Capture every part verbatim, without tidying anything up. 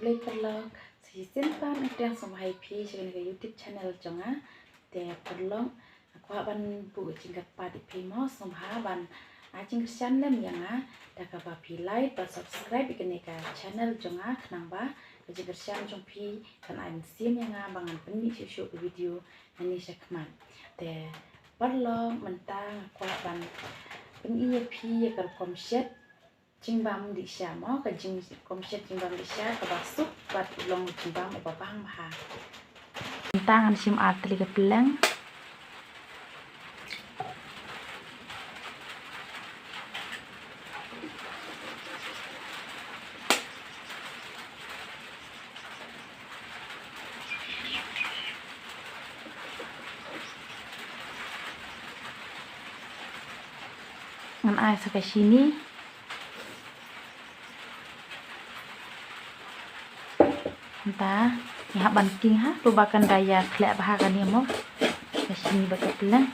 Khublei paralok, sa shisien pat nga pdiang sngewbha ïa phi sha kane ka YouTube channel jong nga. Te paralok, nga kwah ban buh ka jingkyrpad ïa phi mo, sngewbha ban ai jingkyrshan lem ïa nga da kaba phi like bad subscribe ïa kane ka channel jong nga, khnang ba ka jingkyrshan jong phi kan ai mynsiem ïa nga ba ngan pynmih shuh shuh ka video nangne shakhmat. Te paralok, mynta nga kwah ban pyni ïa phi ïa ka rukom shet jingbam dih sha mo, ka jing, rukom shet jingbam dih sha kaba suk bad u long jingbam uba bang bha. Mynta ngan shim ar tylli ka pylleng. Ngan ai sa ka shini. Mynta ngi hap ban king ha, ruh ba kan da ïa khleh bha kane mo, ka shini bad ka pylleng.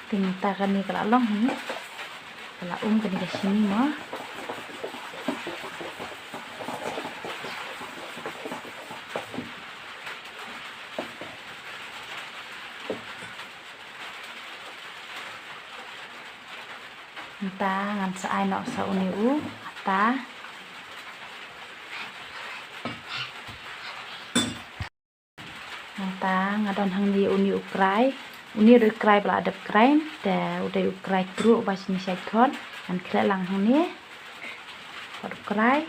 Te mynta kane ka la long hi, ka la um kane ka shini mo. Mynta ngan sa ai noh sa une u ata. Mynta nga don hangne une u krai. Une u dei u krai ba la dep krai, te u dei u krai tyrwa uba shini shait khot. Ngan khleh lang hangne. Khot u krai.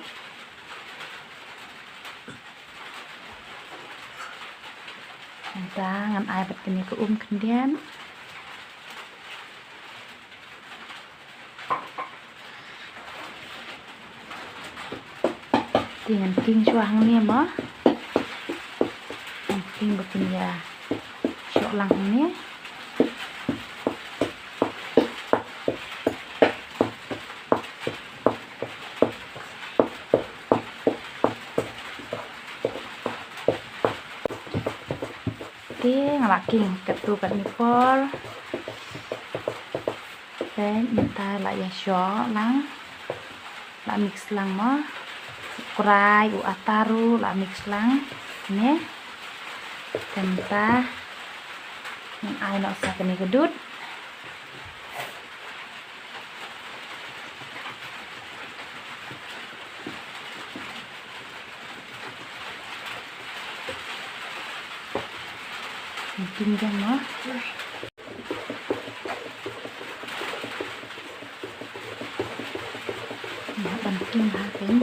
Mynta ngan ai bad kane ka um khyndiat. Te ngan king shuwa hangne mo. Ngan king ba kin ïa shoh lang hangne. Te nga la king katto katne por. Te mynta la ïa shoh lang. La mix lang mo. U krai, u ata ruh la mix lang. Ne. Te mynta ngan ai noh sa kane ka dud. King jong mo. Nga ban king ha king.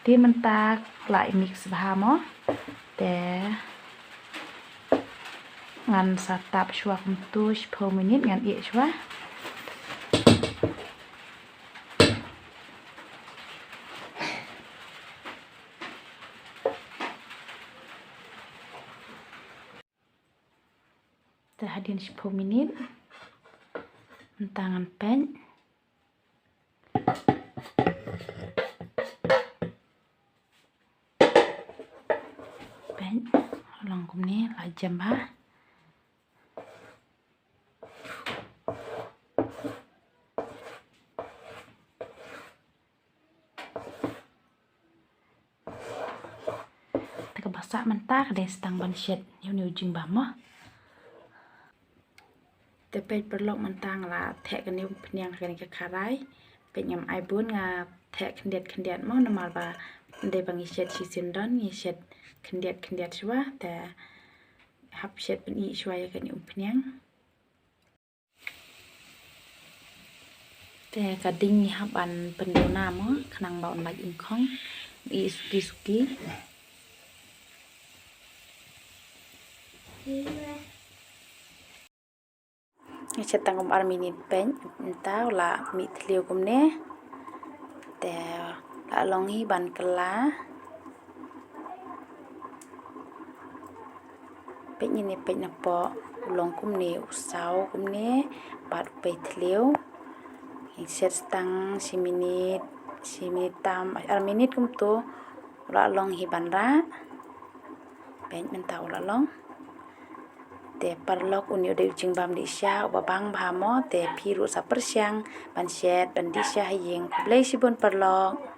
Te mynta la mix bha mo. Te ngan sa tap shuwa kumto shiphew minit ngan ïeh shuwa. Te hadien shiphew minit mynta ngan peit. Peit, long kumne, la jem bha. Te kaba sah mynta ka dei sa tang ban shet ïa une u jingbam mo. Te peit paralok, mynta nga la theh kane u phniang ha kane ka kharai. Peit, ngam ai bun, nga theh khyndiat khyndiat mo, namar ba dei ba ngi shet shisien don, ngi shet khyndiat khyndiat shuwa. Te hap shet pyni shuwa ïa kane u phniang. Te ka ding ngi hap ban pynduna mo, khnang ba un lait ingkhong, i suki suki. Ngi shet tang kum ar minit peit, mynta u la mih thliew kumne. Te la long hi ban kylla. Peit ngi ne peit na pok, u long kumne, u saw kumne, bad u pei thliew. Ngi shet tang shi minit, shi minit tam, ar minit kumto, u la long hi ban rah. Peit mynta u la long. Te paralok, une u dei u jingbam dih sha uba bang bha mo, te phi ruh sa pyrshang ban shet ban dih sha ha ïing. Khublei shibun paralok.